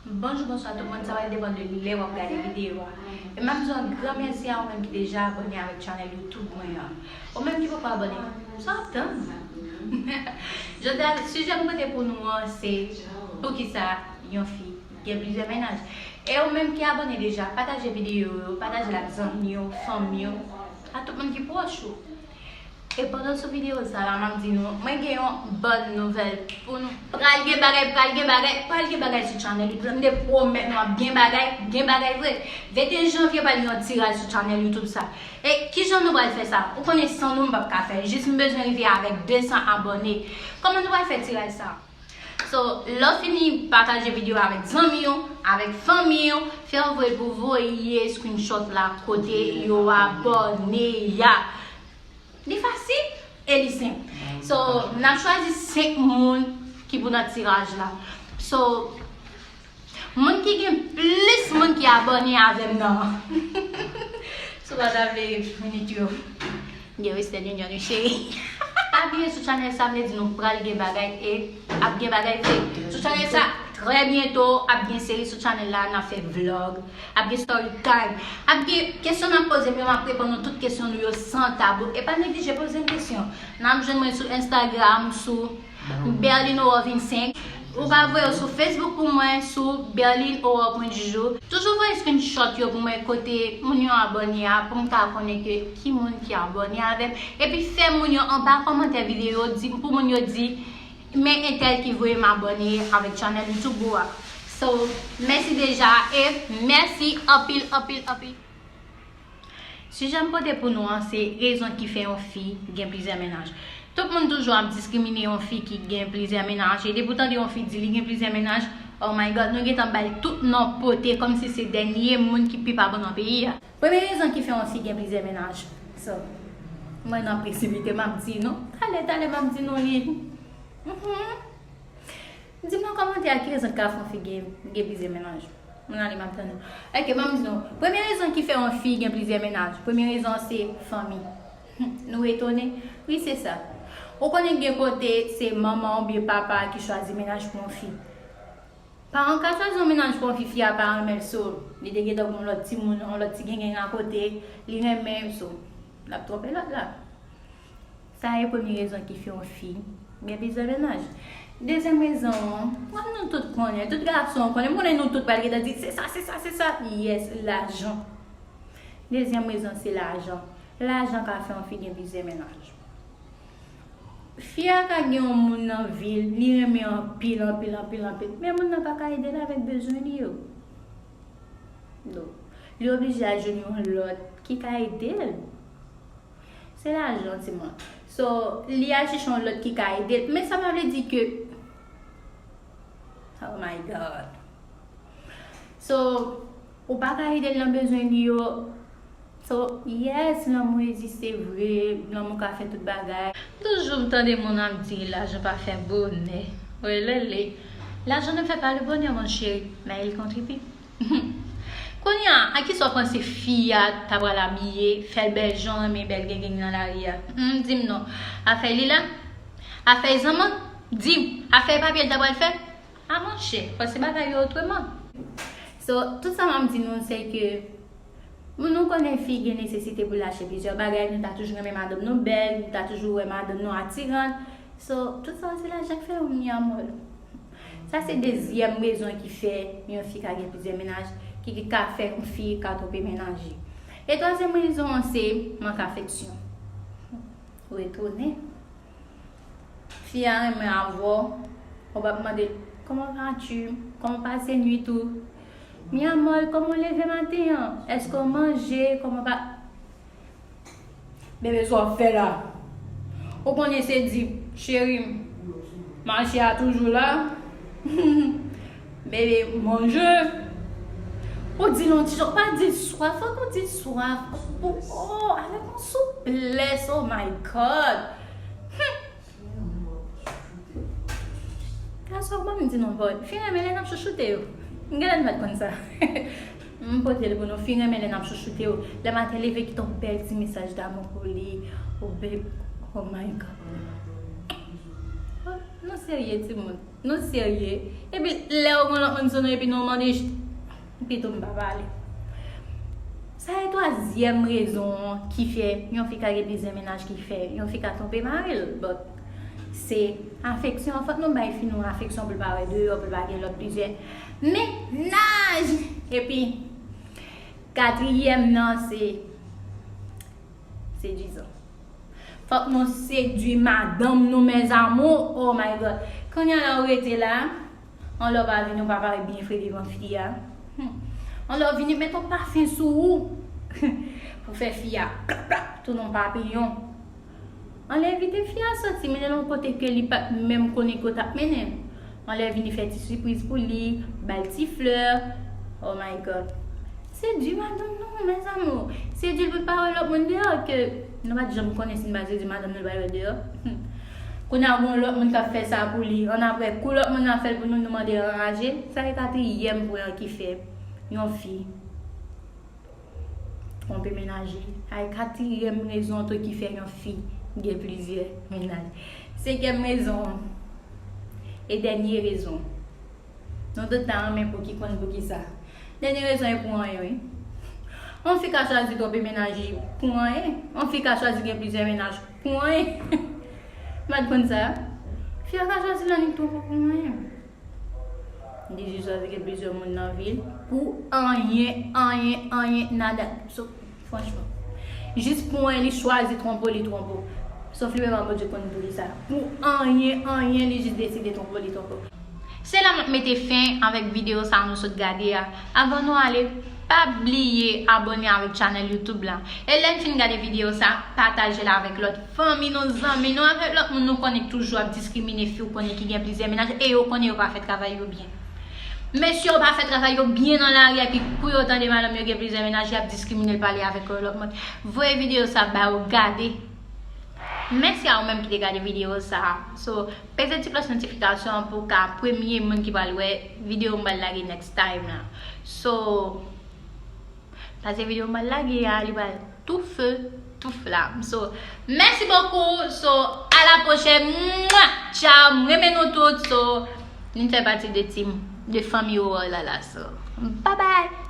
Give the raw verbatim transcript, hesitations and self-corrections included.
Bonjou, bonswa tout moun, sa va depann de lè w ap gade videyo a. E m ap di yon gran mèsi a ou menm ki deja abòne avèk chanèl YouTube mwen an. Ou menm ki poko abòne, sa w ap tann? Jodi a, sijè m pote pou nou an, se poukisa yon fi gen plizyè mennaj. E ou menm ki abòne deja, pataje videyo yo, pataje l ak zanmi yo, fanmi yo, ak tout moun ki pwòch ou. E pandan sou videyo sa la, m ap di nou, mwen gen yon bòn nouvèl pou nou. Pral gen bagay, pral gen bagay, pral gen bagay sou chanèl YouTube. M te pwomèt nou ap gen bagay, gen bagay vre. Venteyen janvye pral gen yon tiraj sou chanèl YouTube sa. E kijan nou pral fè sa? Ou konnen san nou m p ap ka fè. Jis m bezwen rive avèk de san abòne. Kòman nou pral fè tiraj sa? So, lè w fini pataje videyo avèk zanmi w, avèk fanmi w, fè w voye pou voye screenshot la kote yo abòne a. Li fasil e li senp. So, n ap chwazi senk moun ki pou nan tiraj la. So, moun ki gen plis moun ki abòne avè m nan. So, pa ta vle minit yo. Gen Western Union, wi, cheri. Pa bliye sou chanèl sa, m te di nou pral gen bagay e ap gen bagay vre. Sou chanèl sa, trè byento, ap gen seri sou chanèl la, n ap fè vlog, ap gen story time, ap gen kesyon n ap poze m yo, m ap reponn nou tout kesyon nou yo san tabou. E pa neglije poze m kesyon. N ap jwenn mwen sou Instagram, sou Berline Aurore vennsenk. Ou ka voye yo sou Facebook pou mwen, sou Berline Aurore pwen du jour. Toujou voye screenshot yo pou mwen kote moun yo abòne a, pou m ka konnen ke ki moun ki abòne avè m. Epi fè moun yo anba kòmantè videyo, di, pou moun yo di, men entèl ki voye m abòne avèk chanèl YouTube ou a. So, mèsi deja e mèsi anpil, anpil, anpil. Sijè m pote pou nou an, se rezon ki fè yon fi gen plizyè mennaj. Tout moun toujou ap diskrimine yon fi ki gen plizyè mennaj. E depi w tande yon fi di li gen plizyè mennaj, oh my God, nou gentan bay tout non pote kòmsi se dènye moun ki pi pa bon nan peyi a. Premye rezon ki fè yon fi gen plizyè mennaj. So, mwen nan presipite, m ap di nou. Talè, talè, m ap di nou li. Mhm. Di m nan kòmantè a ki rezon k ka fè yon fi gen, gen plizyè mennaj. Moun ale, m ap tann nou. Ok, ban m di nou. Premye rezon ki fè yon fi gen plizyè mennaj. Premye rezon se fanmi. Nou etone? Wi, se sa. Ou konnen gen kote se manman oubyen papa ki chwazi mennaj pou yon fi. Paran ka chwazi yon mennaj pou yon fi, fi a pa renmen l, so li te gentan gen yon lòt timoun, yon lòt ti gengen akote, li renmen, so l ap twonpe lòt la. Sa e premye rezon ki fè yon fi gen plizyè mennaj. Dezyèm rezon an, kòm nou tout konnen, tout gason konnen, m konnen nou tout pral gentan di, se sa, se sa, se sa. Yes, lajan. Dezyèm rezon se lajan. Lajan ka fè yon fi gen plizyè mennaj. Fi a ka gen yon moun nan vi l, li renmen anpil, anpil, anpil, anpil. Men moun nan pa ka ede l avèk bezwen li yo. Donk, li oblije al jwenn yon lòt ki ka ede l. Se lajan, ti mwen. So, li al chèche yon lòt ki ka ede l. Men sa pa vle di ke, oh my God. So, ou pa ka ede l nan bezwen li yo. So, yes, lanmou egziste vre, lanmou ka fè tout bagay. Toujou m tande moun ap di lajan pa fè bonè. Welele. L'argent ne fait pas le bonheur, mon chéri, mais il contribue. Kounye a, a kisa w panse fi a ta pral abiye, fè l bèl jan, men bèl gengen nan lari a? Hmm, di m non. Afè li la? Afè zanman? Di m, afè papye l ta pral fè? A monchè, panse bagay yo otreman. So, tout sa m ap di nou, se ke moun nou konnen fi gen nesesite pou l achte plizyè bagay, nou ta toujou renmen madanm nou bèl, nou ta toujou wè madanm nou atiran. So, tout sa se lajan k fè yo, mi amor. Sa se dezyèm rezon ki fè yon fi ka gen plizyè mennaj, ki, ki ka fè yon fi ka twonpe mennaj li. E twazyèm rezon an se mank afeksyon. Retounen. Fi a renmen avè w, w ap mande l, comment vas-tu? Kòman w pase nwit ou? Mi amor, kòman w leve maten an? Èske w manje? Kòman pa Bebe, sa w ap fè la? Ou konnen se di, cheri m, mache a toujou la. Bebe, manje. Ou di l yon ti jan, ou pa di l swaf, fòk ou di l swaf. Ou, oh, avèk yon souplès, oh my God. Hmm. Gason, ban m di nou, boy. Fi renmen lè n ap chouchoute yo. M genlè m pa t konn sa. M pote l pou nou. Fi renmen lè n ap chouchoute yo. Lè maten leve, kite yon bèl ti mesaj damou pou li. Oh, babe. Oh my God. Oh, non, serye, timoun. Nou serye. Epi lè w gen lòt moun sou nou epi nou mande, pito m pa pale. Sa e twazyèm rezon ki fè yon fi ka gen plizyè mennaj, ki fè yon fi ka twonpe mari l. But se afeksyon. Fòk nou bay fi nou afeksyon pou l pa wè deyò, pou l pa gen lòt plizyè mennaj. Epi katriyèm nan se sedwizan. Fòk nou sedwi madanm nou, mes amours. Oh my God. Kounye a la ou rete la, anlè w pa vini, ou pa parèt byen fre devan fi a. Hmm. Anlè w vini, met yon pafen sou ou pou fè fi a plap, plap, tounen yon papiyon. Anlè envite fi a soti, mennen l yon kote ke li pa t menm konnen ke w t ap mennen l. Anlè vini fè ti sipriz pou li, ba l ti flè. Oh my God. Sedwi madanm nou, mes amours. Sedwi l pou l pa wè lòt moun deyò, ke nou pa t janm konnen si n pa sedwi madanm nou, l pa wè deyò. Hmm. Kounye a, gon lòt moun k ap fè sa pou li. Annapre, kou lòt moun nan fè l pou nou, nou mande anraje. Sa e katriyèm pwen an ki fè yon fi twonpe mennaj li. Ay, katriyèm rezon tou ki fè yon fi gen plizyè mennaj. Senkyèm rezon e dènye rezon. Nou tout ta renmen pou ki konn poukisa. Dènye rezon e pou anyen, wi. Yon fi ka chwazi twonpe mennaj li pou anyen. Yon fi ka chwazi gen plizyè mennaj pou anyen. M pa t konn sa. Fi a ka chwazi l annik twonpe pou anyen. Li jis chwazi gen plizyè moun nan vi l pou anyen, anyen, anyen, nada. So, franchman. Jis pou anyen, li chwazi twonpe w, li twonpe w. Sof li menm ak Bondye konn pou li sa. Pou anyen, anyen, li jis deside twonpe w, li twonpe w. Se la m ap mete fen avèk videyo sa a nou sot gade a. Avan nou ale, pa bliye abòne avèk chanèl YouTube la. E lè n fin gade videyo sa, pataje l avèk lòt fanmi nou, zanmi nou, avèk lòt moun nou konnen k toujou ap diskrimine fi ou konnen ki gen plizyè mennaj e yo konnen yo pa fè travay yo byen. Mesye yo pa fè travay yo byen nan lari a, epi kou yo tande madanm yo gen plizyè mennaj, y ap diskrimine l, pale avèk yo lòt mòd. Voye videyo sa ba yo gade. Mèsi a ou menm ki te gade videyo sa. So, peze ti klòch notifikasyon an pou w ka premye moun ki pral wè videyo m pral lage next time la. So, pase videyo m pral lage a, li pral tou feu, tou flamme. So, mèsi bokou. So, à la prochaine. Mwa! Ciao, m renmen nou tout. So, nou fè pati de team, de fanmi Aurore la la. So, bye bye.